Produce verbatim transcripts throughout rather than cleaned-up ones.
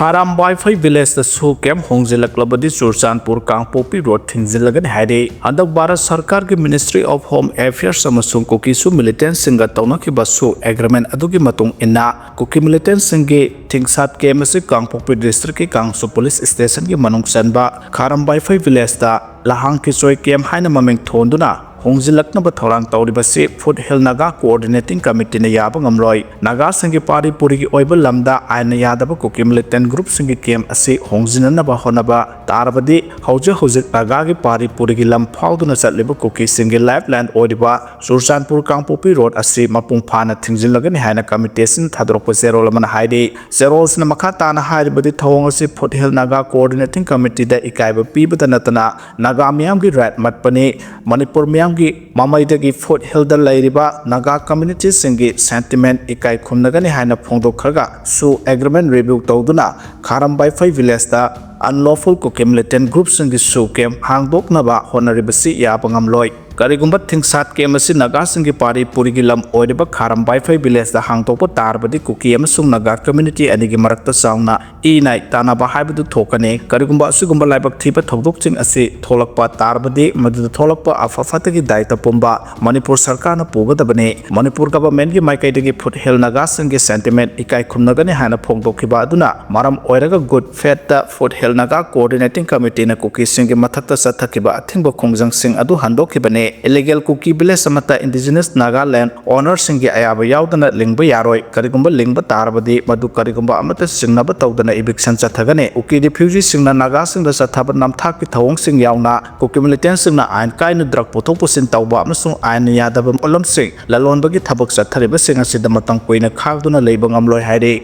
ꯈꯥꯔꯥꯝ ꯋꯥꯏꯐꯩ ꯚꯤꯂꯦꯖꯇꯁꯨ ꯀꯦꯝ ꯍꯣꯡꯖꯤꯜꯂꯛꯂꯕꯗꯤ ꯆꯨꯔꯆꯥꯟꯄꯨꯔ ꯀꯥꯡꯄꯣꯛꯄꯤ road ꯊꯤꯡꯖꯤꯜꯂꯒꯅꯤ ꯍꯥꯏꯔꯤ꯫ ꯍꯟꯗꯛ ꯚꯥꯔꯠ ꯁꯔꯀꯥꯔꯒꯤ Ministry of Home Affairs ꯑꯃꯁꯨꯡ ꯀꯨꯀꯤꯁꯨ ꯃꯤꯂꯤꯇꯦꯟꯁꯤꯡꯒ ꯇꯧꯅꯈꯤꯕ ꯁꯨ ꯑꯦꯒ꯭ꯔꯤꯃꯦꯟ ꯑꯗꯨꯒꯤ ꯃꯇꯨꯡ ꯏꯟꯅ ꯀꯨꯀꯤ ꯃꯤꯂꯤꯇꯦꯟꯁꯤꯡꯒꯤ ꯊꯤꯡꯁꯥꯠ ꯀꯦꯝ ꯑꯁꯤ ꯀꯥꯡꯄꯣꯛꯄꯤ ꯗꯤꯁꯇ꯭ꯔꯤꯛꯀꯤ ꯀꯥꯡꯁꯨ ꯄꯨꯂꯤꯁ ꯁ꯭ꯇꯦꯁꯟꯒꯤ ꯃꯅꯨꯡ ꯆꯟꯕ ꯈꯥꯔꯝ ꯋꯥꯏꯐꯩ ꯚꯤꯂꯦꯖꯇ ꯂꯍꯥꯡ ꯀꯤꯆꯣꯏ ꯀꯦꯝ ꯍꯥꯏꯅ ꯃꯃꯤꯡ ꯊꯣꯟꯗꯨꯅ ꯍꯣꯡꯖꯤꯜꯂꯛꯅꯕ ꯊꯧꯔꯥꯡ ꯇꯧꯔꯤꯕꯁꯤ ꯐꯨꯠ ꯍꯤꯜ ꯅꯥꯒꯥ ꯀꯣꯑꯣꯔꯗꯤꯅꯦꯇꯤꯡ ꯀꯃꯤꯇꯤꯅ ꯌꯥꯕ ꯉꯝꯂꯣꯏ꯫ ꯅꯥꯒꯥꯁꯤꯡꯒꯤ ꯄꯥꯔꯤ ꯄꯨꯔꯤꯒꯤ ꯑꯣꯏꯕ ꯂꯝꯗ ꯑꯥꯏꯟꯅ ꯌꯥꯗꯕ ꯀꯨꯀꯤ ꯃꯤꯂꯤꯇꯦꯟ ꯒ꯭ꯔꯨꯞꯁꯤꯡꯒꯤ ꯀꯦꯝ ꯑꯁꯤ ꯍꯣꯡꯖꯤꯟꯅꯅꯕ ꯍꯣꯠꯅꯕ ꯇꯥꯔꯕꯗꯤ ꯍꯧꯖꯤꯛ ꯍꯧꯖꯤꯛ ꯅꯥꯒꯥꯒꯤ ꯄꯥꯔꯤ ꯄꯨꯔꯤꯒꯤ ꯂꯝ ꯐꯥꯎꯗꯨꯅ ꯆꯠꯂꯤꯕ ꯀꯨꯀꯤꯁꯤꯡꯒꯤ ꯂꯥꯏꯐ ꯂꯥꯏꯟ ꯑꯣꯏꯔꯤꯕ ꯆꯨꯔꯆꯥꯟꯄꯨꯔ ꯀꯥꯡꯄꯣꯛꯄꯤ ꯔꯣꯗ ꯑꯁꯤ ꯃꯄꯨꯡ ꯐꯥꯅ ꯊꯤꯡꯖꯤꯜꯂꯒꯅꯤ ꯍꯥꯏꯅ ꯀꯃꯤꯇꯤ ꯑꯁꯤꯅ ꯊꯥꯗꯣꯔꯛꯄ ꯆꯦꯔꯣꯜ ꯑꯃꯅ ꯍꯥꯏꯔꯤ꯫ ꯆꯦꯔꯣꯜꯁꯤꯅ ꯃꯈꯥ ꯇꯥꯅ ꯍꯥꯏꯔꯤꯕꯗꯤ ꯊꯧꯑꯣꯡ ꯑꯁꯤ ꯐꯨꯠ ꯍꯤꯜ ꯅꯥꯒꯥ ꯀꯣꯑꯣꯔꯗꯤꯅꯦꯇꯤꯡ ꯀꯃꯤꯇꯤꯗ ꯏꯀꯥꯏꯕ ꯄꯤꯕꯇ ꯅꯠꯇꯅ ꯅꯥꯒꯥ ꯃꯤꯌꯥꯝꯒꯤ ꯔꯥꯏꯠ ꯃꯠꯄꯅꯤ꯫ ꯃꯅꯤꯄꯨꯔ ꯃꯤꯌꯥꯝꯒꯤ ꯃꯃꯩꯗꯒꯤ ꯐꯨꯠ ꯍꯤꯜꯗ ꯂꯩꯔꯤꯕ ꯅꯥꯒꯥ ꯀꯝꯃ꯭ꯌꯨꯅꯤꯇꯤꯁꯤꯡꯒꯤ ꯁꯦꯟꯇꯤꯃꯦꯟ ꯏꯀꯥꯏ ꯈꯨꯝꯅꯒꯅꯤ ꯍꯥꯏꯅ ꯐꯣꯡꯗꯣꯛꯈ꯭ꯔꯒ ꯁꯨ ꯑꯦꯒ꯭ꯔꯤꯃꯦꯟ ꯔꯤꯚ꯭ꯌꯨ ꯇꯧꯗꯨꯅ ꯈꯥꯔꯝ ꯋꯥꯏꯐꯩ ꯚꯤꯂꯦꯖꯇ ꯑꯟꯂꯣꯐꯨꯜ ꯀꯨꯀꯤ ꯃꯤꯂꯤꯇꯦꯟ ꯒ꯭ꯔꯨꯞꯁꯤꯡꯒꯤ ꯁꯨ ꯀꯦꯝ ꯍꯥꯡꯗꯣꯛꯅꯕ ꯍꯣꯠꯅꯔꯤꯕꯁꯤ ꯌꯥꯕ ꯉꯝꯂꯣꯏ꯫ ꯀꯔꯤꯒꯨꯝꯕ ꯊꯤꯡꯁꯥꯠ ꯀꯦꯝ ꯑꯁꯤ ꯅꯥꯒꯥꯁꯤꯡꯒꯤ ꯄꯥꯔꯤ ꯄꯨꯔꯤꯒꯤ ꯂꯝ ꯑꯣꯏꯔꯤꯕ ꯈꯥꯔꯝ ꯋꯥꯏꯐꯩ ꯚꯤꯂꯦꯖꯇ ꯍꯥꯡꯗꯣꯛꯄ ꯇꯥꯔꯕꯗꯤ ꯀꯨꯀꯤ ꯑꯃꯁꯨꯡ ꯅꯥꯒꯥ ꯀꯝꯃ꯭ꯌꯨꯅꯤꯇꯤ ꯑꯅꯤꯒꯤ ꯃꯔꯛꯇ ꯆꯥꯎꯅ ꯏ ꯅꯥꯏ ꯇꯥꯟꯅꯕ ꯍꯥꯏꯕꯗꯨ ꯊꯣꯛꯀꯅꯤ꯫ ꯀꯔꯤꯒꯨꯝꯕ ꯑꯁꯤꯒꯨꯝꯕ ꯂꯥꯏꯕꯛ ꯊꯤꯕ ꯊꯧꯗꯣꯛꯁꯤꯡ ꯑꯁꯤ ꯊꯣꯛꯂꯛꯄ ꯇꯥꯔꯕꯗꯤ ꯃꯗꯨꯗ ꯊꯣꯛꯂꯛꯄ ꯑꯐ ꯐꯠꯇꯒꯤ ꯗꯥꯏꯇ ꯄꯨꯝꯕ ꯃꯅꯤꯄꯨꯔ ꯁꯔꯀꯥꯔꯅ ꯄꯨꯒꯗꯕꯅꯤ꯫ ꯃꯅꯤꯄꯨꯔ ꯒꯚꯔꯟꯃꯦꯟꯠꯀꯤ ꯃꯥꯏꯀꯩꯗꯒꯤ ꯐꯨꯠ ꯍꯤꯜ ꯅꯥꯒꯥꯁꯤꯡꯒꯤ ꯁꯦꯟꯇꯤꯃꯦꯟ ꯏꯀꯥꯏ ꯈꯨꯝꯅꯒꯅꯤ ꯍꯥꯏꯅ ꯐꯣꯡꯗꯣꯛꯈꯤꯕ ꯑꯗꯨꯅ ꯃꯔꯝ ꯑꯣꯏꯔꯒ ꯒꯨꯗ ꯐꯦꯠꯇ ꯐꯨꯠ ꯍꯤꯜ ꯅꯥꯒꯥ ꯀꯣꯑꯣꯔꯗꯤꯅꯦꯇꯤꯡ ꯀꯃꯤꯇꯤꯅ ꯀꯨꯀꯤꯁꯤꯡꯒꯤ ꯃꯊꯛꯇ ꯆꯠꯊꯈꯤꯕ ꯑꯊꯤꯡꯕ ꯈꯣꯡꯖꯪꯁꯤꯡ ꯑꯗꯨ ꯍꯟꯗꯣꯛꯈꯤꯕꯅꯤ꯫ ꯏꯂꯤꯒꯦꯜ ꯀꯨꯀꯤ ꯚꯤꯂꯦꯖ ꯑꯃꯠꯇ ꯏꯟꯗꯤꯖꯤꯅꯁ ꯅꯥꯒꯥꯂꯦꯟ ꯑꯣꯅꯔꯁꯤꯡꯒꯤ ꯑꯌꯥꯕ ꯌꯥꯎꯗꯅ ꯂꯤꯡꯕ ꯌꯥꯔꯣꯏ꯫ ꯀꯔꯤꯒꯨꯝꯕ ꯂꯤꯡꯕ ꯇꯥꯔꯕꯗꯤ ꯃꯗꯨ ꯀꯔꯤꯒꯨꯝꯕ ꯑꯃꯠꯇ ꯆꯤꯡꯅꯕ ꯇꯧꯗꯅ ꯏꯚꯤꯛꯁꯟ ꯆꯠꯊꯒꯅꯤ꯫ ꯀꯨꯀꯤ ꯔꯤꯐ꯭ꯌꯨꯖꯤꯁꯤꯡꯅ ꯅꯥꯒꯥꯁꯤꯡꯗ ꯆꯠꯊꯕ ꯅꯝꯊꯥꯛꯀꯤ ꯊꯧꯑꯣꯡꯁꯤꯡ ꯌꯥꯎꯅ ꯀꯨꯀꯤ ꯃꯤꯂꯤꯇꯦꯟꯁꯤꯡꯅ ꯑꯥꯏꯟ ꯀꯥꯏꯅ ꯗ꯭ꯔꯒ ꯄꯨꯊꯣꯛ ꯄꯨꯁꯤꯟ ꯇꯧꯕ ꯑꯃꯁꯨꯡ ꯑꯥꯏꯟꯅ ꯌꯥꯗꯕ ꯄꯣꯠꯂꯝꯁꯤꯡ ꯂꯂꯣꯟꯕꯒꯤ ꯊꯕꯛ ꯆꯠꯊꯔꯤꯕꯁꯤꯡ ꯑꯁꯤꯗ ꯃꯇꯝ ꯀꯨꯏꯅ ꯈꯥꯡꯗꯨꯅ ꯂꯩꯕ ꯉꯝꯂꯣꯏ ꯍꯥꯏꯔꯤ꯫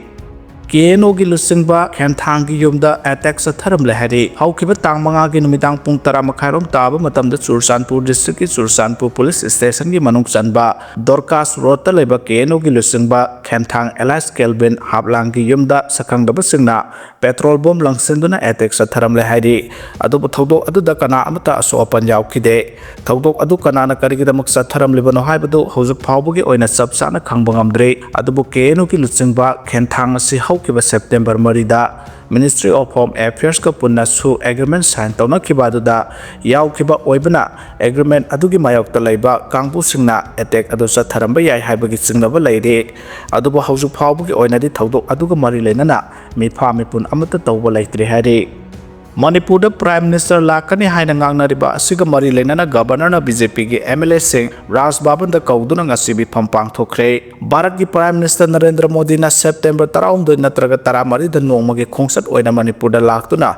ꯀꯦ ꯑꯦꯟ ꯑꯣꯒꯤ ꯂꯨꯆꯤꯡꯕ ꯈꯦꯟꯊꯥꯡꯒꯤ ꯌꯨꯝꯗ ꯑꯦꯇꯦꯛ ꯆꯠꯊꯔꯝꯂꯦ ꯍꯥꯏꯔꯤ꯫ ꯍꯧꯈꯤꯕ ꯇꯥꯡ ꯃꯉꯥꯒꯤ ꯅꯨꯃꯤꯗꯥꯡ ꯄꯨꯡ ꯇꯔꯥ ꯃꯈꯥꯏꯔꯣꯝ ꯇꯥꯕ ꯃꯇꯝꯗ ꯆꯨꯔꯆꯥꯟꯄꯨꯔ ꯗꯤꯁꯇ꯭ꯔꯤꯛꯀꯤ ꯆꯨꯔꯆꯥꯟꯄꯨꯔ ꯄꯨꯂꯤꯁ ꯁ꯭ꯇꯦꯁꯟꯒꯤ ꯃꯅꯨꯡ ꯆꯟꯕ ꯗꯣꯔꯀꯥꯁ ꯔꯣꯗꯇ ꯂꯩꯕ ꯀꯦ ꯑꯦꯟ ꯑꯣꯒꯤ ꯂꯨꯆꯤꯡꯕ ꯈꯦꯟꯊꯥꯡ ꯑꯦꯂꯥꯏꯁ ꯀꯦꯜꯕꯤꯟ ꯍꯥꯞꯂꯥꯡꯒꯤ ꯌꯨꯝꯗ ꯁꯛꯈꯪꯗꯕꯁꯤꯡꯅ ꯄꯦꯇ꯭ꯔꯣꯜ ꯕꯣꯝ ꯂꯪꯁꯤꯟꯗꯨꯅ ꯑꯦꯇꯦꯛ ꯆꯠꯊꯔꯝꯂꯦ ꯍꯥꯏꯔꯤ꯫ ꯑꯗꯨꯕꯨ ꯊꯧꯗꯣꯛ ꯑꯗꯨꯗ ꯀꯅꯥ ꯑꯃꯠꯇ ꯑꯁꯣꯛ ꯑꯄꯟ ꯌꯥꯎꯈꯤꯗꯦ꯫ ꯊꯧꯗꯣꯛ ꯑꯗꯨ ꯀꯅꯥꯅ ꯀꯔꯤꯒꯤꯗꯃꯛ ꯆꯠꯊꯔꯝꯂꯤꯕꯅꯣ ꯍꯥꯏꯕꯗꯨ ꯍꯧꯖꯤꯛ ꯐꯥꯎꯕꯒꯤ ꯑꯣꯏꯅ ꯆꯞ ꯆꯥꯅ ꯈꯪꯕ ꯉꯝꯗ꯭ꯔꯤ꯫ ꯑꯗꯨꯕꯨ ꯀꯦ ꯑꯦꯟ ꯑꯣꯒꯤ ꯂꯨꯆꯤꯡꯕ ꯈꯦꯟꯊꯥꯡ ꯑꯁꯤ ꯍꯧ ꯍꯧꯈꯤꯕ ꯁꯦꯞꯇꯦꯝꯕꯔ ꯃꯔꯤꯗ Ministry of Home Affairsꯀ ꯄꯨꯟꯅ ꯁꯨ ꯑꯦꯒ꯭ꯔꯤꯃꯦꯟ ꯁꯥꯏꯟ ꯇꯧꯅꯈꯤꯕ ꯑꯗꯨꯗ ꯌꯥꯎꯈꯤꯕ ꯑꯣꯏꯕꯅ, ꯑꯦꯒ꯭ꯔꯤꯃꯦꯟ ꯑꯗꯨꯒꯤ ꯃꯥꯌꯣꯛꯇ ꯂꯩꯕ ꯀꯥꯡꯕꯨꯁꯤꯡꯅ ꯑꯦꯇꯦꯛ ꯑꯗꯨ ꯆꯠꯊꯔꯝꯕ ꯌꯥꯏ ꯍꯥꯏꯕꯒꯤ ꯆꯤꯡꯅꯕ ꯂꯩꯔꯤ꯫ ꯑꯗꯨꯕꯨ ꯍꯧꯖꯤꯛ ꯐꯥꯎꯕꯒꯤ ꯑꯣꯏꯅꯗꯤ ꯊꯧꯗꯣꯛ ꯑꯗꯨꯒ ꯃꯔꯤ ꯂꯩꯅꯅ ꯃꯤꯐꯥ ꯃꯤꯄꯨꯟ ꯑꯃꯠꯇ ꯇꯧꯕ ꯂꯩꯇ꯭ꯔꯤ ꯍꯥꯏꯔꯤ꯫ ꯃꯅꯤꯄꯨꯔꯗ Prime Minister ꯂꯥꯛꯀꯅꯤ ꯍꯥꯏꯅ ꯉꯥꯡꯅꯔꯤꯕ ꯑꯁꯤꯒ ꯃꯔꯤ ꯂꯩꯅꯅ Governorꯅ BJPꯒꯤ MLAꯁꯤꯡ ꯔꯥꯖ ꯚꯕꯟꯗ ꯀꯧꯗꯨꯅ ꯉꯁꯤ ꯃꯤꯐꯝ ꯄꯥꯡꯊꯣꯛꯈ꯭ꯔꯦ꯫ ꯚꯥꯔꯠꯀꯤ Prime Minister ꯅꯔꯦꯟꯗ꯭ꯔ ꯃꯣꯗꯤꯅ ꯁꯦꯞꯇꯦꯝꯕꯔ ꯇꯔꯥꯍꯨꯝꯗꯣꯏ ꯅꯠꯇ꯭ꯔꯒ ꯇꯔꯥꯃꯔꯤꯗ ꯅꯣꯡꯃꯒꯤ ꯈꯣꯡꯆꯠ ꯑꯣꯏꯅ ꯃꯅꯤꯄꯨꯔꯗ ꯂꯥꯛꯇꯨꯅ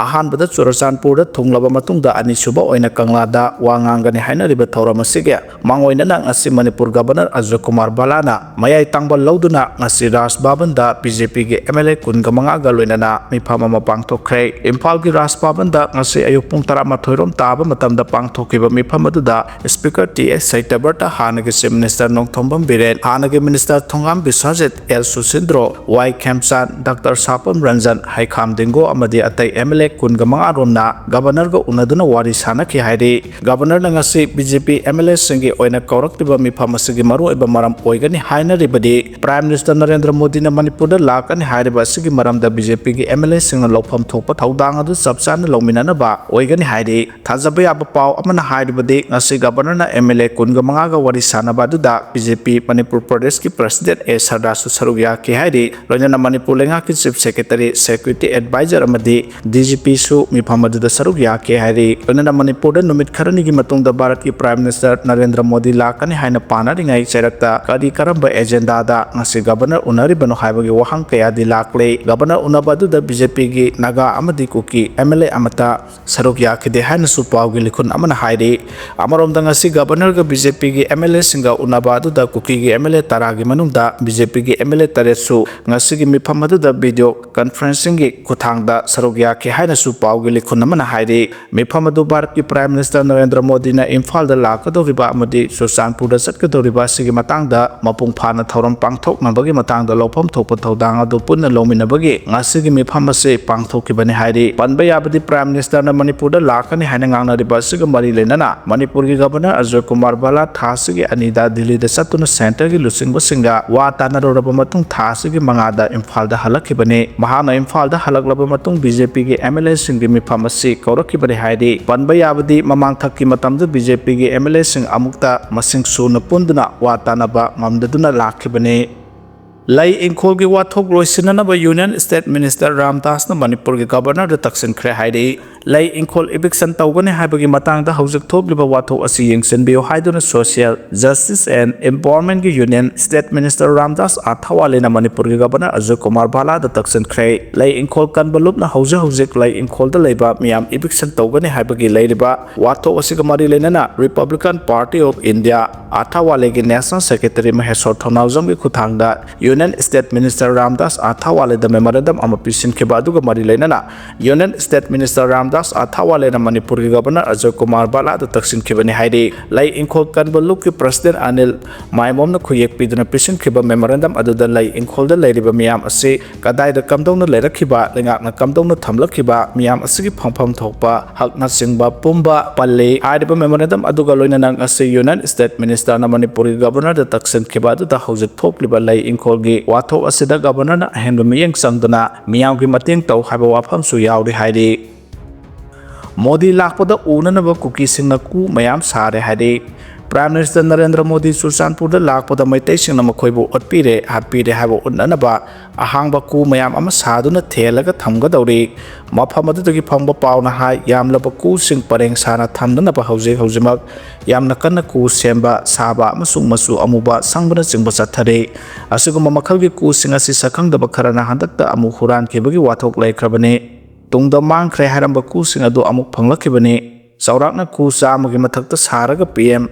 ꯑꯍꯥꯟꯕꯗ ꯆꯨꯔꯆꯥꯟꯄꯨꯔꯗ ꯊꯨꯡꯂꯕ ꯃꯇꯨꯡꯗ ꯑꯅꯤꯁꯨꯕ ꯑꯣꯏꯅ ꯀꯪꯂꯥꯗ ꯋꯥ ꯉꯥꯡꯒꯅꯤ ꯍꯥꯏꯅꯔꯤꯕ ꯊꯧꯔꯝ ꯑꯁꯤꯒꯤ ꯃꯥꯡꯑꯣꯏꯅꯅ ꯉꯁꯤ ꯃꯅꯤꯄꯨꯔ Governor ꯑꯖꯣꯏ ꯀꯨꯃꯥꯔ ꯕꯂꯥꯅ ꯃꯌꯥꯏ ꯇꯥꯡꯕ ꯂꯧꯗꯨꯅ ꯉꯁꯤ ꯔꯥꯖ ꯚꯕꯟꯗ BJPꯒꯤ MLA ꯀꯨꯟꯒ ꯃꯉꯥꯒ ꯂꯣꯏꯅꯅ ꯃꯤꯐꯝ ꯑꯃ ꯄꯥꯡꯊꯣꯛꯈ꯭ꯔꯦ꯫ ꯏꯝꯐꯥꯜꯒꯤ ꯔꯥꯖ ꯚꯕꯟꯗ ꯉꯁꯤ ꯑꯌꯨꯛ ꯄꯨꯡ ꯇꯔꯥꯃꯥꯊꯣꯏ ꯔꯣꯝ ꯇꯥꯕ ꯃꯇꯝꯗ ꯄꯥꯡꯊꯣꯛꯈꯤꯕ ꯃꯤꯐꯝ ꯑꯗꯨꯗ Speaker ꯇꯤ ꯑꯦꯁ ꯁꯩꯇꯕ꯭ꯔꯇ, ꯍꯥꯟꯅꯒꯤ Chief Minister ꯅꯣꯡꯊꯣꯝꯕꯝ ꯕꯤꯔꯦꯟ, ꯍꯥꯟꯅꯒꯤ Minister ꯊꯣꯡꯒꯥꯝ ꯕꯤꯁ꯭ꯋꯖꯤꯠ, ꯑꯦꯜ ꯁꯨꯁꯤꯟꯗ꯭ꯔꯣ, ꯋꯥꯏ ꯈꯦꯝꯆꯥꯟ, ꯗꯥꯛꯇꯔ ꯁꯥꯄꯝ ꯔꯟꯖꯟ, ꯍꯩꯈꯥꯝ ꯗꯤꯡꯒꯣ ꯑꯃꯗꯤ ꯑꯇꯩ MLA ꯀꯨꯟꯒ ꯃꯉꯥ ꯔꯣꯝꯅ Governorꯒ ꯎꯅꯗꯨꯅ ꯋꯥꯔꯤ ꯁꯥꯅꯈꯤ ꯍꯥꯏꯔꯤ꯫ Governorꯅ ꯉꯁꯤ BJP MLAꯁꯤꯡꯒꯤ ꯑꯣꯏꯅ ꯀꯧꯔꯛꯂꯤꯕ ꯃꯤꯐꯝ ꯑꯁꯤꯒꯤ ꯃꯔꯨꯑꯣꯏꯕ ꯃꯔꯝ ꯑꯣꯏꯒꯅꯤ ꯍꯥꯏꯅꯔꯤꯕꯗꯤ Prime Minister ꯅꯔꯦꯟꯗ꯭ꯔ ꯃꯣꯗꯤꯅ ꯃꯅꯤꯄꯨꯔꯗ ꯂꯥꯛꯀꯅꯤ ꯍꯥꯏꯔꯤꯕ ꯑꯁꯤꯒꯤ ꯃꯔꯝꯗ BJPꯒꯤ MLAꯁꯤꯡꯅ ꯂꯧꯐꯝ ꯊꯣꯛꯄ ꯊꯧꯗꯥꯡ ꯑꯗꯨ ꯆꯞ ꯆꯥꯅ ꯂꯧꯃꯤꯟꯅꯅꯕ ꯑꯣꯏꯒꯅꯤ ꯍꯥꯏꯔꯤ꯫ ꯊꯥꯖꯕ ꯌꯥꯕ ꯄꯥꯎ ꯑꯃꯅ ꯍꯥꯏꯔꯤꯕꯗꯤ ꯉꯁꯤ Governorꯅ MLA ꯀꯨꯟꯒ ꯃꯉꯥꯒ ꯋꯥꯔꯤ ꯁꯥꯅꯕ ꯑꯗꯨꯗ BJP ꯃꯅꯤꯄꯨꯔ ꯄ꯭ꯔꯗꯦꯁꯀꯤ President ꯑꯦ ꯁꯔꯗꯥꯁꯨ ꯁꯔꯨꯛ ꯌꯥꯈꯤ ꯍꯥꯏꯔꯤ꯫ ꯂꯣꯏꯅꯅ ꯃꯅꯤꯄꯨꯔ ꯂꯩꯉꯥꯛꯀꯤ Chief Secretary, Security Advisor ꯑꯃꯗꯤ DGPꯁꯨ ꯃꯤꯐꯝ ꯑꯗꯨꯗ ꯁꯔꯨꯛ ꯌꯥꯈꯤ ꯍꯥꯏꯔꯤ꯫ ꯂꯣꯏꯅꯅ ꯃꯅꯤꯄꯨꯔꯗ ꯅꯨꯃꯤꯠ ꯈꯔꯅꯤꯒꯤ ꯃꯇꯨꯡꯗ ꯚꯥꯔꯠꯀꯤ Prime Minister ꯅꯔꯦꯟꯗ꯭ꯔ ꯃꯣꯗꯤ ꯂꯥꯛꯀꯅꯤ ꯍꯥꯏꯅ ꯄꯥꯅꯔꯤꯉꯩ ꯆꯩꯔꯛꯇ ꯀꯔꯤ ꯀꯔꯝꯕ agendaꯗ ꯉꯁꯤ Governor ꯎꯅꯔꯤꯕꯅꯣ ꯍꯥꯏꯕꯒꯤ ꯋꯥꯍꯪ ꯀꯌꯥꯗꯤ ꯂꯥꯛꯂꯦ꯫ Governor ꯎꯅꯕ ꯑꯗꯨꯗ BJPꯒꯤ ꯅꯥꯒꯥ ꯑꯃꯗꯤ ꯀꯨꯀꯤ MLA ꯑꯃꯠꯇ ꯁꯔꯨꯛ ꯌꯥꯈꯤꯗꯦ ꯍꯥꯏꯅꯁꯨ ꯄꯥꯎꯒꯤ ꯂꯤꯈꯨꯟ ꯑꯃꯅ ꯍꯥꯏꯔꯤ꯫ ꯑꯃꯔꯣꯝꯗ ꯉꯁꯤ Governorꯒ BJPꯒꯤ MLAꯁꯤꯡꯒ ꯎꯅꯕ ꯑꯗꯨꯗ ꯀꯨꯀꯤꯒꯤ MLA ꯇꯔꯥꯒꯤ ꯃꯅꯨꯡꯗ BJPꯒꯤ MLA ꯇꯔꯦꯠꯁꯨ ꯉꯁꯤꯒꯤ ꯃꯤꯐꯝ ꯑꯗꯨꯗ video conferencingꯒꯤ ꯈꯨꯠꯊꯥꯡꯗ ꯁꯔꯨꯛ ꯌꯥꯈꯤ ꯍꯥꯏꯅꯁꯨ ꯄꯥꯎꯒꯤ ꯂꯤꯈꯨꯟ ꯑꯃꯅ ꯍꯥꯏꯔꯤ꯫ ꯃꯤꯐꯝ ꯑꯗꯨ ꯚꯥꯔꯠꯀꯤ Prime Minister ꯅꯔꯦꯟꯗ꯭ꯔ ꯃꯣꯗꯤꯅ ꯏꯝꯐꯥꯜꯗ ꯂꯥꯛꯀꯗꯧꯔꯤꯕ ꯑꯃꯗꯤ ꯆꯨꯔꯆꯥꯟꯄꯨꯔꯗ ꯆꯠꯀꯗꯧꯔꯤꯕ ꯑꯁꯤꯒꯤ ꯃꯇꯥꯡꯗ ꯃꯄꯨꯡ ꯐꯥꯅ ꯊꯧꯔꯝ ꯄꯥꯡꯊꯣꯛꯅꯕꯒꯤ ꯃꯇꯥꯡꯗ ꯂꯧꯐꯝ ꯊꯣꯛꯄ ꯊꯧꯗꯥꯡ ꯑꯗꯨ ꯄꯨꯟꯅ ꯂꯧꯃꯤꯟꯅꯕꯒꯤ ꯉꯁꯤꯒꯤ ꯃꯤꯐꯝ ꯑꯁꯤ ꯄꯥꯡꯊꯣꯛꯈꯤꯕꯅꯤ ꯍꯥꯏꯔꯤ꯫ ꯄꯟꯕ ꯌꯥꯕꯗꯤ, ꯄ꯭ꯔꯥꯏꯝ ꯃꯤꯅꯤꯁꯇꯔꯅ ꯃꯅꯤꯄꯨꯔꯗ ꯂꯥꯛꯀꯅꯤ ꯍꯥꯏꯅ ꯉꯥꯡꯅꯔꯤꯕ ꯑꯁꯤꯒ ꯃꯔꯤ ꯂꯩꯅꯅ ꯃꯅꯤꯄꯨꯔꯒꯤ ꯒꯕꯔꯅꯔ ꯑꯖꯣꯏ ꯀꯨꯃꯥꯔ ꯚꯥꯂꯥ ꯊꯥ ꯑꯁꯤꯒꯤ ꯑꯅꯤꯗ ꯗꯤꯜꯂꯤꯗ ꯆꯠꯇꯨꯅ ꯁꯦꯟꯇꯔꯒꯤ ꯂꯨꯆꯤꯡꯕꯁꯤꯡꯒ ꯋꯥ ꯇꯥꯅꯔꯨꯔꯕ ꯃꯇꯨꯡ ꯊꯥ ꯑꯁꯤꯒꯤ ꯃꯉꯥꯗ ꯏꯝꯐꯥꯜꯗ ꯍꯜꯂꯛꯈꯤꯕꯅꯤ꯫ ꯃꯍꯥꯛꯅ ꯏꯝꯐꯥꯜꯗ ꯍꯜꯂꯛꯂꯕ ꯃꯇꯨꯡ ꯕꯤ ꯖꯦ ꯄꯤꯒꯤ ꯑꯦꯝ ꯑꯦꯜ ꯑꯦꯁꯤꯡꯒꯤ ꯃꯤꯐꯝ ꯑꯁꯤ ꯀꯧꯔꯛꯈꯤꯕꯅꯤ ꯍꯥꯏꯔꯤ꯫ ꯄꯟꯕ ꯌꯥꯕꯗꯤ, ꯃꯃꯥꯡ ꯊꯛꯀꯤ ꯃꯇꯝꯗ ꯕꯤ ꯖꯦ ꯄꯤꯒꯤ ꯑꯦꯝ ꯑꯦꯜ ꯑꯦꯁꯤꯡ ꯑꯃꯨꯛꯇ ꯃꯁꯤꯡ ꯁꯨꯅ ꯄꯨꯟꯗꯨꯅ ꯋꯥ ꯇꯥꯅꯕ ꯉꯝꯗꯗꯨꯅ ꯂꯥꯛꯈꯤꯕꯅꯤ꯫ ꯂꯩ ꯏꯪꯈꯣꯜꯒꯤ ꯋꯥꯊꯣꯛ ꯂꯣꯏꯁꯤꯟꯅꯅꯕ ꯌꯨꯅꯤꯌꯟ ꯁ꯭ꯇꯦꯠ ꯃꯤꯅꯤꯁꯇꯔ ꯔꯥꯝꯗꯥꯁꯅ ꯃꯅꯤꯄꯨꯔꯒꯤ ꯒꯕꯔꯅꯔꯗ ꯇꯛꯁꯤꯟꯈ꯭ꯔꯦ ꯍꯥꯏꯔꯤ꯫ ꯂꯩ ꯏꯪꯈꯣꯜ ꯏꯚꯤꯛꯁꯟ ꯇꯧꯒꯅꯤ ꯍꯥꯏꯕꯒꯤ ꯃꯇꯥꯡꯗ ꯍꯧꯖꯤꯛ ꯊꯣꯛꯂꯤꯕ ꯋꯥꯊꯣꯛ ꯑꯁꯤ ꯌꯦꯡꯁꯤꯟꯕꯤꯌꯨ ꯍꯥꯏꯗꯨꯅ ꯁꯣꯁꯤꯌꯦꯜ ꯖꯁꯇꯤꯁ ꯑꯦꯟ ꯑꯦꯝꯄꯥꯋꯔꯃꯦꯟꯒꯤ ꯌꯨꯅꯤꯌꯟ ꯁ꯭ꯇꯦꯠ ꯃꯤꯅꯤꯁꯇꯔ ꯔꯥꯝꯗꯥꯁ ꯑꯊꯥꯋꯥꯂꯦꯅ ꯃꯅꯤꯄꯨꯔꯒꯤ ꯒꯕꯔꯅꯔ ꯑꯖꯣꯏ ꯀꯨꯃꯥꯔ ꯚꯥꯂꯥꯗ ꯇꯛꯁꯤꯟꯈ꯭ꯔꯦ꯫ ꯂꯩ ꯏꯪꯈꯣꯜ ꯀꯟꯕ ꯂꯨꯞꯅ ꯍꯧꯖꯤꯛ ꯍꯧꯖꯤꯛ ꯂꯩ ꯏꯪꯈꯣꯜꯗ ꯂꯩꯕ ꯃꯤꯌꯥꯝ ꯏꯚꯤꯛꯁꯟ ꯇꯧꯒꯅꯤ ꯍꯥꯏꯕꯒꯤ ꯂꯩꯔꯤꯕ ꯋꯥꯊꯣꯛ ꯑꯁꯤꯒ ꯃꯔꯤ ꯂꯩꯅꯅ Republican Party of India ꯑꯊꯥꯋꯥꯂꯦꯒꯤ ꯅꯦꯁꯅꯦꯜ ꯁꯦꯀ꯭ꯔꯦꯇꯔꯤ ꯃꯍꯦꯁꯣꯔ ꯊꯧꯅꯥꯎꯖꯝꯒꯤ ꯈꯨꯠꯊꯥꯡꯗ ꯌꯨꯅꯤꯌꯟ ꯁ꯭ꯇꯦꯠ ꯃꯤꯅꯤꯁꯇꯔ ꯔꯥꯝꯗꯥꯁ ꯑꯊꯥꯋꯥꯂꯦꯗ ꯃꯦꯃꯣꯔꯦꯟꯗꯝ ꯑꯃ ꯄꯤꯁꯤꯟꯈꯤꯕ ꯑꯗꯨꯒ ꯃꯔꯤ ꯂꯩꯅꯅ ꯌꯨꯅꯤꯌꯟ ꯁ꯭ꯇꯦꯠ ꯃꯤꯅꯤꯁꯇꯔ ꯔꯥꯝꯗꯥꯁ ꯑꯊꯥꯋꯥꯂꯦꯅ ꯃꯅꯤꯄꯨꯔꯒꯤ ꯒꯕꯔꯅꯔ ꯑꯖꯣꯏ ꯀꯨꯃꯥꯔ ꯚꯥꯂꯥꯗ ꯇꯛꯁꯤꯟꯈꯤꯕꯅꯤ ꯍꯥꯏꯔꯤ꯫ ꯂꯩ ꯏꯪꯈꯣꯜ ꯀꯟꯕ ꯂꯨꯞꯀꯤ ꯄ꯭ꯔꯁꯤꯗꯦꯟ ꯑꯅꯤꯜ ꯃꯥꯏꯃꯣꯝꯅ ꯈꯨꯌꯦꯛ ꯄꯤꯗꯨꯅ ꯄꯤꯁꯤꯟꯈꯤꯕ ꯃꯦꯃꯣꯔꯦꯟꯗꯝ ꯑꯗꯨꯗ ꯂꯩ ꯏꯪꯈꯣꯜꯗ ꯂꯩꯔꯤꯕ ꯃꯤꯌꯥꯝ ꯑꯁꯤ ꯀꯗꯥꯏꯗ ꯀꯝꯗꯧꯅ ꯂꯩꯔꯛꯈꯤꯕ, ꯂꯩꯉꯥꯛꯅ ꯀꯝꯗꯧꯅ ꯊꯝꯂꯛꯈꯤꯕ, ꯃꯤꯌꯥꯝ ꯑꯁꯤꯒꯤ ꯐꯪꯐꯝ ꯊꯣꯛꯄ ꯍꯛꯅꯆꯤꯡꯕ ꯄꯨꯝꯕ ꯄꯜꯂꯤ꯫ ꯍꯥꯏꯔꯤꯕ ꯃꯦꯃꯣꯔꯦꯟꯗꯝ ꯑꯗꯨꯒ ꯂꯣꯏꯅꯅ ꯉꯁꯤ ꯌꯨꯅꯤꯌꯟ ꯁ꯭ꯇꯦꯠ ꯃꯤꯅꯤꯁꯇꯔꯅ ꯃꯅꯤꯄꯨꯔꯒꯤ ꯒꯕꯔꯅꯔꯗ ꯇꯛꯁꯤꯟꯈꯤꯕ ꯑꯗꯨꯗ ꯍꯧꯖꯤꯛ ꯊꯣꯛꯂꯤꯕ ꯂꯩ ꯏꯪꯈꯣꯜꯒꯤ ꯋꯥꯊꯣꯛ ꯑꯁꯤꯗ ꯒꯕꯔꯅꯔꯅ ꯑꯍꯦꯟꯕ ꯃꯤꯠꯌꯦꯡ ꯆꯪꯗꯨꯅ ꯃꯤꯌꯥꯝꯒꯤ ꯃꯇꯦꯡ ꯇꯧ ꯍꯥꯏꯕ ꯋꯥꯐꯝꯁꯨ ꯌꯥꯎꯔꯤ ꯍꯥꯏꯔꯤ꯫ ꯃꯣꯗꯤ ꯂꯥꯛꯄꯗ ꯎꯅꯅꯕ ꯀꯨꯀꯤꯁꯤꯡꯅ ꯀꯨ ꯃꯌꯥꯝ ꯁꯥꯔꯦ ꯍꯥꯏꯔꯤ꯫ ꯄ꯭ꯔꯥꯏꯝ ꯃꯤꯅꯤꯁꯇꯔ ꯅꯔꯦꯟꯗ꯭ꯔ ꯃꯣꯗꯤ ꯆꯨꯔꯆꯥꯟꯄꯨꯔꯗ ꯂꯥꯛꯄꯗ ꯃꯩꯇꯩꯁꯤꯡꯅ ꯃꯈꯣꯏꯕꯨ ꯑꯣꯠꯄꯤꯔꯦ, ꯍꯥꯠꯄꯤꯔꯦ ꯍꯥꯏꯕ ꯎꯠꯅꯅꯕ ꯑꯍꯥꯡꯕ ꯀꯨ ꯃꯌꯥꯝ ꯑꯃ ꯁꯥꯗꯨꯅ ꯊꯦꯜꯂꯒ ꯊꯝꯒꯗꯧꯔꯤ꯫ ꯃꯐꯝ ꯑꯗꯨꯗꯒꯤ ꯐꯪꯕ ꯄꯥꯎꯅ ꯍꯥꯏ, ꯌꯥꯝꯂꯕ ꯀꯨꯁꯤꯡ ꯄꯔꯦꯡ ꯁꯥꯅ ꯊꯝꯅꯅꯕ ꯍꯧꯖꯤꯛ ꯍꯧꯖꯤꯛꯃꯛ ꯌꯥꯝꯅ ꯀꯟꯅ ꯀꯨ ꯁꯦꯝꯕ, ꯁꯥꯕ ꯑꯃꯁꯨꯡ ꯃꯆꯨ ꯑꯃꯨꯕ ꯁꯪꯕꯅꯆꯤꯡꯕ ꯆꯠꯊꯔꯤ꯫ ꯑꯁꯤꯒꯨꯝꯕ ꯃꯈꯜꯒꯤ ꯀꯨꯁꯤꯡ ꯑꯁꯤ ꯁꯛꯈꯪꯗꯕ ꯈꯔꯅ ꯍꯟꯗꯛꯇ ꯑꯃꯨꯛ ꯍꯨꯔꯥꯟꯈꯤꯕꯒꯤ ꯋꯥꯊꯣꯛ ꯂꯩꯈ꯭ꯔꯕꯅꯤ꯫ ꯇꯨꯡꯗ ꯃꯥꯡꯈ꯭ꯔꯦ ꯍꯥꯏꯔꯝꯕ ꯀꯨꯁꯤꯡ ꯑꯗꯨ ꯑꯃꯨꯛ ꯐꯪꯂꯛꯈꯤꯕꯅꯤ꯫ ꯆꯥꯎꯔꯥꯛꯅ ꯀꯨ ꯆꯥꯝꯃꯒꯤ ꯃꯊꯛꯇ ꯁꯥꯔꯒ ꯄꯤ ꯑꯦꯝ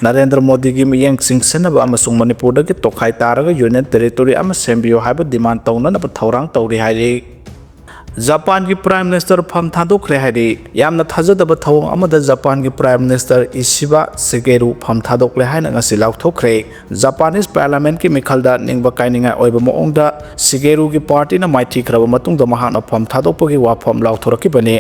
ꯅꯔꯦꯟꯗ꯭ꯔ ꯃꯣꯗꯤꯒꯤ ꯃꯤꯠꯌꯦꯡ ꯆꯤꯡꯁꯤꯟꯅꯕ ꯑꯃꯁꯨꯡ ꯃꯅꯤꯄꯨꯔꯗꯒꯤ ꯇꯣꯈꯥꯏ ꯇꯥꯔꯒ ꯌꯨꯅꯤꯌꯟ ꯇꯦꯔꯤꯇꯣꯔꯤ ꯑꯃ ꯁꯦꯝꯕꯤꯌꯨ ꯍꯥꯏꯕ ꯗꯤꯃꯥꯟ ꯇꯧꯅꯅꯕ ꯊꯧꯔꯥꯡ ꯇꯧꯔꯤ ꯍꯥꯏꯔꯤ꯫ ꯖꯄꯥꯟꯒꯤ Prime Minister ꯐꯝ ꯊꯥꯗꯣꯛꯈ꯭ꯔꯦ ꯍꯥꯏꯔꯤ꯫ ꯌꯥꯝꯅ ꯊꯥꯖꯗꯕ ꯊꯧꯑꯣꯡ ꯑꯃꯗ ꯖꯄꯥꯟꯒꯤ Prime Minister Ishiba Shigeru ꯐꯝ ꯊꯥꯗꯣꯛꯂꯦ ꯍꯥꯏꯅ ꯉꯁꯤ ꯂꯥꯎꯊꯣꯛꯈ꯭ꯔꯦ꯫ Japanese Parliamentꯀꯤ ꯃꯤꯈꯜꯗ ꯅꯤꯡꯕ ꯀꯥꯏꯅꯤꯡꯉꯥꯏ ꯑꯣꯏꯕ ꯃꯑꯣꯡꯗ ꯁꯤꯒꯦꯔꯨꯒꯤ ꯄꯥꯔꯇꯤꯅ ꯃꯥꯏꯊꯤꯈ꯭ꯔꯕ ꯃꯇꯨꯡꯗ ꯃꯍꯥꯛꯅ ꯐꯝ ꯊꯥꯗꯣꯛꯄꯒꯤ ꯋꯥꯐꯝ ꯂꯥꯎꯊꯣꯔꯛꯈꯤꯕꯅꯤ꯫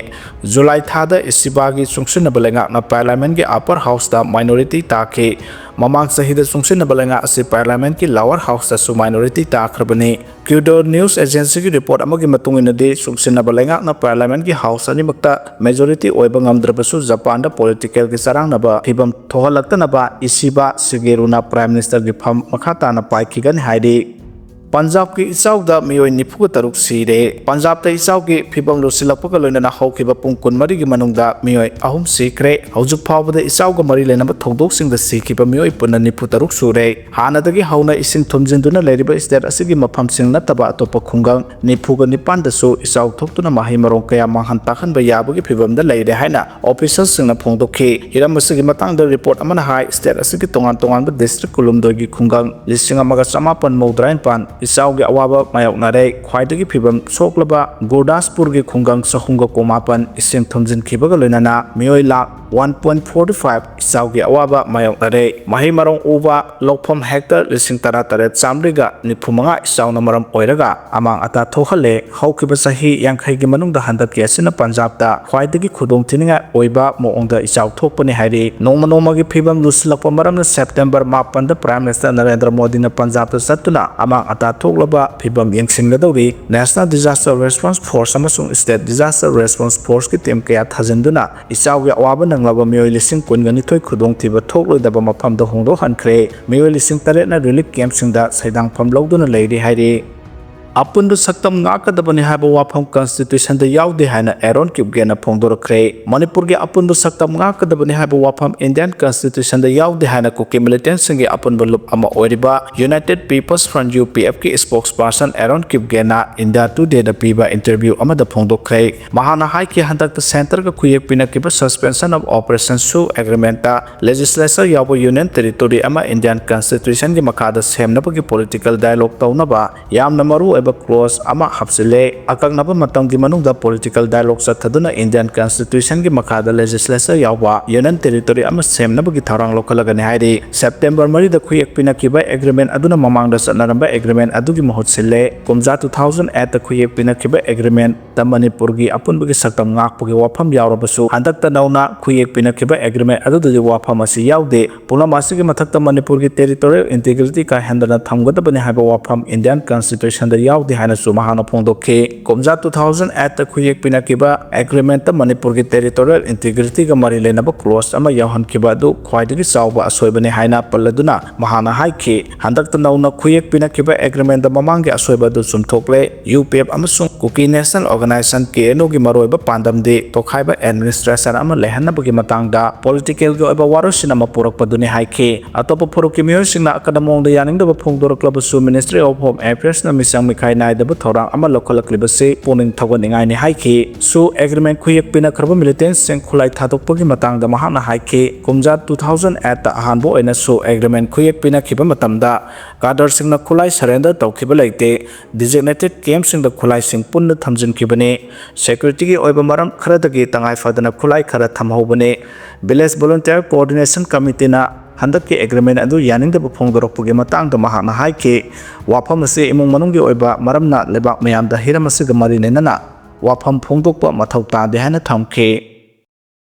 ꯖꯨꯂꯥꯏ ꯊꯥꯗ ꯏꯁꯤꯕꯥꯒꯤ ꯆꯨꯡꯁꯤꯟꯅꯕ ꯂꯩꯉꯥꯛꯅ Parliamentꯀꯤ Upper Houseꯇ minority ꯇꯥꯈꯤ꯫ ꯃꯃꯥꯡ ꯆꯍꯤꯗ ꯆꯨꯡꯁꯤꯟꯅꯕ ꯂꯩꯉꯥꯛ ꯑꯁꯤ Parliamentꯀꯤ Lower Houseꯇꯁꯨ minority ꯇꯥꯈ꯭ꯔꯕꯅꯤ꯫ Kyodo News Agencyꯒꯤ report ꯑꯃꯒꯤ ꯃꯇꯨꯡ ꯏꯟꯅꯗꯤ, ꯆꯨꯡꯁꯤꯟꯅꯕ ꯂꯩꯉꯥꯛꯅ Parliamentꯀꯤ House ꯑꯅꯤꯃꯛꯇ majority ꯑꯣꯏꯕ ꯉꯝꯗ꯭ꯔꯕꯁꯨ, ꯖꯄꯥꯟꯗ politicalꯒꯤ ꯆꯔꯥꯡꯅꯕ ꯐꯤꯚꯝ ꯊꯣꯛꯍꯜꯂꯛꯇꯅꯕ ꯏꯁꯤꯕꯥ ꯁꯤꯒꯦꯔꯨꯅ Prime Ministerꯒꯤ ꯐꯝ ꯃꯈꯥ ꯇꯥꯅ ꯄꯥꯏꯈꯤꯒꯅꯤ ꯍꯥꯏꯔꯤ꯫ ꯄꯟꯖꯥꯕꯀꯤ ꯏꯆꯥꯎꯗ ꯃꯤꯑꯣꯏ ꯅꯤꯐꯨ ꯇꯔꯨꯛ ꯁꯤꯔꯦ꯫ ꯄꯟꯖꯥꯕꯇ ꯏꯆꯥꯎꯒꯤ ꯐꯤꯚꯝ ꯂꯨꯁꯤꯜꯂꯛꯄꯒ ꯂꯣꯏꯅꯅ ꯍꯧꯈꯤꯕ ꯄꯨꯡ ꯀꯨꯟꯃꯔꯤꯒꯤ ꯃꯅꯨꯡꯗ ꯃꯤꯑꯣꯏ ꯑꯍꯨꯝ ꯁꯤꯈ꯭ꯔꯦ꯫ ꯍꯧꯖꯤꯛ ꯐꯥꯎꯕꯗ ꯏꯆꯥꯎꯒ ꯃꯔꯤ ꯂꯩꯅꯕ ꯊꯧꯗꯣꯛꯁꯤꯡꯗ ꯁꯤꯈꯤꯕ ꯃꯤꯑꯣꯏ ꯄꯨꯟꯅ ꯅꯤꯐꯨ ꯇꯔꯨꯛ ꯁꯨꯔꯦ꯫ ꯍꯥꯟꯅꯗꯒꯤ ꯍꯧꯅ ꯏꯁꯤꯡ ꯊꯨꯝꯖꯤꯟꯗꯨꯅ ꯂꯩꯔꯤꯕ state ꯑꯁꯤꯒꯤ ꯃꯐꯝꯁꯤꯡ ꯅꯠꯇꯕ ꯑꯇꯣꯞꯄ ꯈꯨꯡꯒꯪ ꯅꯤꯐꯨꯒ ꯅꯤꯄꯥꯟꯗꯁꯨ ꯏꯆꯥꯎ ꯊꯣꯛꯇꯨꯅ ꯃꯍꯩ ꯃꯔꯣꯡ ꯀꯌꯥ ꯃꯥꯡꯍꯟ ꯇꯥꯛꯍꯟꯕ ꯌꯥꯕꯒꯤ ꯐꯤꯚꯝꯗ ꯂꯩꯔꯦ ꯍꯥꯏꯅ officialꯁꯤꯡꯅ ꯐꯣꯡꯗꯣꯛꯈꯤ꯫ ꯍꯤꯔꯝ ꯑꯁꯤꯒꯤ ꯃꯇꯥꯡꯗ report ꯑꯃꯅ ꯍꯥꯏ, state ꯑꯁꯤꯒꯤ ꯇꯣꯉꯥꯟ ꯇꯣꯉꯥꯟꯕ district ꯀꯨꯟꯍꯨꯝꯗꯣꯏꯒꯤ ꯈꯨꯡꯒꯪ ꯂꯤꯁꯤꯡ ꯑꯃꯒ ꯆꯃꯥꯄꯟ ꯃꯧꯗ꯭ꯔꯥ ꯅꯤꯄꯥꯟ ꯏꯆꯥꯎꯒꯤ ꯑꯋꯥꯕ ꯃꯥꯌꯣꯛꯅꯔꯦ꯫ ꯈ꯭ꯋꯥꯏꯗꯒꯤ ꯐꯤꯚꯝ ꯁꯣꯛꯂꯕ ꯒꯨꯔꯗꯥꯁꯄꯨꯔꯒꯤ ꯈꯨꯡꯒꯪ ꯆꯍꯨꯝꯒ ꯀꯨꯟꯃꯥꯄꯟ ꯏꯁꯤꯡ ꯊꯨꯝꯖꯤꯟꯈꯤꯕꯒ ꯂꯣꯏꯅꯅ ꯃꯤꯑꯣꯏ lakh one point forty five ꯏꯆꯥꯎꯒꯤ ꯑꯋꯥꯕ ꯃꯥꯌꯣꯛꯅꯔꯦ꯫ ꯃꯍꯩ ꯃꯔꯣꯡ ꯎꯕ ꯂꯧꯐꯝ hectare ꯂꯤꯁꯤꯡ ꯇꯔꯥ ꯇꯔꯦꯠ ꯆꯥꯃꯔꯤꯒ ꯅꯤꯐꯨ ꯃꯉꯥ ꯏꯆꯥꯎꯅ ꯃꯔꯝ ꯑꯣꯏꯔꯒ ꯑꯃꯥꯡ ꯑꯇꯥ ꯊꯣꯛꯍꯜꯂꯦ꯫ ꯍꯧꯈꯤꯕ ꯆꯍꯤ ꯌꯥꯡꯈꯩꯒꯤ ꯃꯅꯨꯡꯗ ꯍꯟꯗꯛꯀꯤ ꯑꯁꯤꯅ ꯄꯟꯖꯥꯕꯇ ꯈ꯭ꯋꯥꯏꯗꯒꯤ ꯈꯨꯗꯣꯡꯊꯤꯅꯤꯡꯉꯥꯏ ꯑꯣꯏꯕ ꯃꯑꯣꯡꯗ ꯏꯆꯥꯎ ꯊꯣꯛꯄꯅꯤ ꯍꯥꯏꯔꯤ꯫ ꯅꯣꯡꯃ ꯅꯣꯡꯃꯒꯤ ꯐꯤꯚꯝ ꯂꯨꯁꯤꯜꯂꯛꯄ ꯃꯔꯝꯅ September ꯃꯥꯄꯟꯗ Prime Minister ꯅꯔꯦꯟꯗ꯭ꯔ ꯃꯣꯗꯤꯅ ꯄꯟꯖꯥꯕꯇ ꯆꯠꯇꯨꯅ ꯑꯃꯥꯡ ꯑꯇꯥ ꯊꯣꯛꯂꯕ ꯐꯤꯚꯝ ꯌꯦꯡꯁꯤꯟꯒꯗꯧꯔꯤ꯫ National Disaster Response Force ꯑꯃꯁꯨꯡ State Disaster Response Forceꯀꯤ team ꯀꯌꯥ ꯊꯥꯖꯤꯟꯗꯨꯅ ꯏꯆꯥꯎꯒꯤ ꯑꯋꯥꯕ ꯅꯪꯂꯕ ꯃꯤꯑꯣꯏ ꯂꯤꯁꯤꯡ ꯀꯨꯟꯒ ꯅꯤꯊꯣꯏ ꯈꯨꯗꯣꯡꯊꯤꯕ ꯊꯣꯛꯂꯣꯏꯗꯕ ꯃꯐꯝꯗ ꯍꯣꯡꯗꯣꯛꯍꯟꯈ꯭ꯔꯦ꯫ ꯃꯤꯑꯣꯏ ꯂꯤꯁꯤꯡ ꯇꯔꯦꯠꯅ relief campꯁꯤꯡꯗ ꯁꯩꯗꯥꯡꯐꯝ ꯂꯧꯗꯨꯅ ꯂꯩꯔꯤ ꯍꯥꯏꯔꯤ꯫ ꯑꯄꯨꯟꯕ ꯁꯛꯇꯝ ꯉꯥꯛꯀꯗꯕꯅꯤ ꯍꯥꯏꯕ ꯋꯥꯐꯝ Constitutionꯗ ꯌꯥꯎꯗꯦ ꯍꯥꯏꯅ ꯑꯦꯔꯣꯟ ꯀ꯭ꯌꯨꯞꯒꯦꯟꯅ ꯐꯣꯡꯗꯣꯔꯛꯈ꯭ꯔꯦ꯫ ꯃꯅꯤꯄꯨꯔꯒꯤ ꯑꯄꯨꯟꯕ ꯁꯛꯇꯝ ꯉꯥꯛꯀꯗꯕꯅꯤ ꯍꯥꯏꯕ ꯋꯥꯐꯝ Indian Constitutionꯗ ꯌꯥꯎꯗꯦ ꯍꯥꯏꯅ ꯀꯨꯀꯤ militantꯁꯤꯡꯒꯤ ꯑꯄꯨꯟꯕ ꯂꯨꯞ ꯑꯃ ꯑꯣꯏꯔꯤꯕ United People's Front, UPFꯀꯤ spokesperson ꯑꯦꯔꯣꯟ ꯀ꯭ꯌꯨꯞꯒꯦꯟꯅ India Todayꯗ ꯄꯤꯕ interview ꯑꯃꯗ ꯐꯣꯡꯗꯣꯛꯈ꯭ꯔꯦ꯫ ꯃꯍꯥꯛꯅ ꯍꯥꯏꯈꯤ, ꯍꯟꯗꯛꯇ centreꯒ ꯈꯨꯌꯦꯛ ꯄꯤꯅꯈꯤꯕ Suspension of Operation ꯁꯨ agreementꯇ legislature ꯌꯥꯎꯕ Union Territory ꯑꯃ Indian Constitutionꯒꯤ ꯃꯈꯥꯗ ꯁꯦꯝꯅꯕꯒꯤ political dialogue ꯇꯧꯅꯕ ꯌꯥꯝꯅ ꯃꯔꯨ ꯑꯣꯏꯕ ꯀ꯭ꯂꯣꯖ ꯑꯃ ꯍꯥꯞꯆꯤꯜꯂꯦ꯫ ꯑꯀꯛꯅꯕ ꯃꯇꯝꯒꯤ ꯃꯅꯨꯡꯗ ꯄꯣꯂꯤꯇꯤꯀꯦꯜ ꯗꯥꯏꯂꯣꯒ ꯆꯠꯊꯗꯨꯅ ꯏꯟꯗꯤꯌꯟ ꯀꯟꯁꯇꯤꯇ꯭ꯌꯨꯁꯟꯒꯤ ꯃꯈꯥꯗ ꯂꯦꯖꯤꯁꯂꯦꯆꯔ ꯌꯥꯎꯕ ꯌꯨꯅꯤꯌꯟ ꯇꯦꯔꯤꯇꯣꯔꯤ ꯑꯃ ꯁꯦꯝꯅꯕꯒꯤ ꯊꯧꯔꯥꯡ ꯂꯧꯈꯠꯂꯒꯅꯤ ꯍꯥꯏꯔꯤ꯫ ꯁꯦꯞꯇꯦꯝꯕꯔ ꯃꯔꯤꯗ ꯈꯨꯌꯦꯛ ꯄꯤꯅꯈꯤꯕ ꯑꯦꯒ꯭ꯔꯤꯃꯦꯟ ꯑꯗꯨꯅ ꯃꯃꯥꯡꯗ ꯆꯠꯅꯔꯝꯕ ꯑꯦꯒ꯭ꯔꯤꯃꯦꯟ ꯑꯗꯨꯒꯤ ꯃꯍꯨꯠ ꯁꯤꯜꯂꯦ꯫ ꯀꯨꯝꯖꯥ ꯇꯨ ꯊꯥꯎꯖꯟ ꯑꯦꯠꯇ ꯈꯨꯌꯦꯛ ꯄꯤꯅꯈꯤꯕ ꯑꯦꯒ꯭ꯔꯤꯃꯦꯟꯇ ꯃꯅꯤꯄꯨꯔꯒꯤ ꯑꯄꯨꯟꯕꯒꯤ ꯁꯛꯇꯝ ꯉꯥꯛꯄꯒꯤ ꯋꯥꯐꯝ ꯌꯥꯎꯔꯕꯁꯨ, ꯍꯟꯗꯛꯇ ꯅꯧꯅ ꯈꯨꯌꯦꯛ ꯄꯤꯅꯈꯤꯕ ꯑꯦꯒ꯭ꯔꯤꯃꯦꯟ ꯑꯗꯨꯗꯗꯤ ꯋꯥꯐꯝ ꯑꯁꯤ ꯌꯥꯎꯗꯦ꯫ ꯄꯨꯝꯅꯃꯛ ꯑꯁꯤꯒꯤ ꯃꯊꯛꯇ ꯃꯅꯤꯄꯨꯔꯒꯤ ꯇꯦꯔꯤꯇꯣꯔꯤꯌꯦꯜ ꯏꯟꯇꯤꯒ꯭ꯔꯤꯇꯤ ꯀꯥꯏꯍꯟꯗꯅ ꯊꯝꯒꯗꯕꯅꯤ ꯍꯥꯏꯕ ꯋꯥꯐꯝ ꯏꯟꯗꯤꯌꯟ ꯀꯟꯁꯇꯤꯇ꯭ꯌꯨꯁꯟꯗ ꯌꯥꯎꯗꯦ ꯍꯥꯏꯅꯁꯨ ꯃꯍꯥꯛꯅ ꯐꯣꯡꯗꯣꯛꯈꯤ꯫ ꯀꯨꯝꯖꯥ ꯇꯨ ꯊꯥꯎꯖꯟ ꯑꯦꯠꯇ ꯈꯨꯌꯦꯛ ꯄꯤꯅꯈꯤꯕ ꯑꯦꯒ꯭ꯔꯤꯃꯦꯟꯇ ꯃꯅꯤꯄꯨꯔꯒꯤ ꯇꯦꯔꯤꯇꯣꯔꯤꯌꯦꯜ ꯏꯟꯇꯤꯒ꯭ꯔꯤꯇꯤꯒ ꯃꯔꯤ ꯂꯩꯅꯕ ꯀ꯭ꯂꯣꯖ ꯑꯃ ꯌꯥꯎꯍꯟꯈꯤꯕ ꯑꯗꯨ ꯈ꯭ꯋꯥꯏꯗꯒꯤ ꯆꯥꯎꯕ ꯑꯁꯣꯏꯕꯅꯤ ꯍꯥꯏꯅ ꯄꯜꯂꯗꯨꯅ ꯃꯍꯥꯛꯅ ꯍꯥꯏꯈꯤ, ꯍꯟꯗꯛꯇ ꯅꯧꯅ ꯈꯨꯌꯦꯛ ꯄꯤꯅꯈꯤꯕ ꯑꯦꯒ꯭ꯔꯤꯃꯦꯟꯇ ꯃꯃꯥꯡꯒꯤ ꯑꯁꯣꯏꯕ ꯑꯗꯨ ꯆꯨꯝꯊꯣꯛꯂꯦ꯫ ꯌꯨ ꯄꯤ ꯑꯦꯐ ꯑꯃꯁꯨꯡ ꯀꯨꯀꯤ ꯅꯦꯁꯅꯦꯜ ꯑꯣꯔꯒꯅꯥꯏꯖꯦꯁꯟ, ꯀꯦ ꯑꯦꯟ ꯑꯣꯒꯤ ꯃꯔꯨꯑꯣꯏꯕ ꯄꯥꯟꯗꯝꯗꯤ ꯇꯣꯈꯥꯏꯕ ꯑꯦꯗꯃꯤꯅꯤꯁꯇ꯭ꯔꯦꯁꯟ ꯑꯃ ꯂꯩꯍꯟꯅꯕꯒꯤ ꯃꯇꯥꯡꯗ ꯄꯣꯂꯤꯇꯤꯀꯦꯜꯒꯤ ꯑꯣꯏꯕ ꯋꯥꯔꯣꯏꯁꯤꯟ ꯑꯃ ꯄꯨꯔꯛꯄꯗꯨꯅꯤ ꯍꯥꯏꯈꯤ꯫ ꯑꯇꯣꯞꯄ ꯐꯨꯔꯨꯞꯀꯤ ꯃꯤꯑꯣꯏꯁꯤꯡꯅ ꯑꯀꯟꯕ ꯃꯑꯣꯡꯗ ꯌꯥꯅꯤꯡꯗꯕ ꯐꯣꯡꯗꯣꯔꯛꯂꯕꯁꯨ, ꯃꯤꯅꯤꯁꯇ꯭ꯔꯤ ꯑꯣꯐ ꯍꯣꯝ ꯑꯦꯐꯤꯌꯔꯁꯅ ꯃꯤꯆꯪ ꯃꯤꯈꯥꯏ ꯅꯥꯏꯗꯕ ꯊꯧꯔꯥꯡ ꯑꯃ ꯂꯧꯈꯠꯂꯛꯂꯤꯕꯁꯤ ꯄꯨꯛꯅꯤꯡ ꯊꯧꯒꯠꯅꯤꯡꯉꯥꯏꯅꯤ ꯍꯥꯏꯈꯤ꯫ ꯁꯨ ꯑꯦꯒ꯭ꯔꯤꯃꯦꯟ ꯈꯨꯌꯦꯛ ꯄꯤꯅꯈ꯭ꯔꯕ ꯃꯤꯂꯤꯇꯦꯟꯁꯤꯡ ꯈꯨꯠꯂꯥꯏ ꯊꯥꯗꯣꯛꯄꯒꯤ ꯃꯇꯥꯡꯗ ꯃꯍꯥꯛꯅ ꯍꯥꯏꯈꯤ, ꯀꯨꯝꯖꯥ ꯇꯨ ꯊꯥꯎꯖꯟ ꯑꯦꯠꯇ ꯑꯍꯥꯟꯕ ꯑꯣꯏꯅ ꯁꯨ ꯑꯦꯒ꯭ꯔꯤꯃꯦꯟ ꯈꯨꯌꯦꯛ ꯄꯤꯅꯈꯤꯕ ꯃꯇꯝꯗ ꯀꯥꯗꯔꯁꯤꯡꯅ ꯈꯨꯠꯂꯥꯏ ꯁꯔꯦꯟꯗꯔ ꯇꯧꯈꯤꯕ ꯂꯩꯇꯦ꯫ ꯗꯤꯖꯤꯒꯅꯦꯇꯦꯗ ꯀꯦꯝꯞꯁꯤꯡꯗ ꯈꯨꯠꯂꯥꯏꯁꯤꯡ ꯄꯨꯟꯅ ꯊꯝꯖꯤꯟꯈꯤꯕꯅꯤ꯫ ꯁꯦꯀ꯭ꯌꯨꯔꯤꯇꯤꯒꯤ ꯑꯣꯏꯕ ꯃꯔꯝ ꯈꯔꯗꯒꯤ ꯇꯉꯥꯏ ꯐꯗꯅ ꯈꯨꯠꯂꯥꯏ ꯈꯔ ꯊꯝꯍꯧꯕꯅꯤ꯫ ꯚꯤꯂꯦꯖ ꯚꯣꯂꯨꯟꯇꯤꯌꯔ ꯀꯣꯑꯣꯔꯗꯤꯅꯦꯁꯟ ꯀꯃꯤꯇꯤꯅ ꯍꯟꯗꯛꯀꯤ ꯑꯦꯒ꯭ꯔꯤꯃꯦꯟ ꯑꯗꯨ ꯌꯥꯅꯤꯡꯗꯕ ꯐꯣꯡꯗꯣꯔꯛꯄꯒꯤ ꯃꯇꯥꯡꯗ ꯃꯍꯥꯛꯅ ꯍꯥꯏꯈꯤ, ꯋꯥꯐꯝ ꯑꯁꯤ ꯏꯃꯨꯡ ꯃꯅꯨꯡꯒꯤ ꯑꯣꯏꯕ ꯃꯔꯝꯅ ꯂꯩꯕꯥꯛ ꯃꯌꯥꯝꯗ ꯍꯤꯔꯝ ꯑꯁꯤꯒ ꯃꯔꯤ ꯂꯩꯅꯅ ꯋꯥꯐꯝ ꯐꯣꯡꯗꯣꯛꯄ ꯃꯊꯧ ꯇꯥꯗꯦ ꯍꯥꯏꯅ ꯊꯝꯈꯤ꯫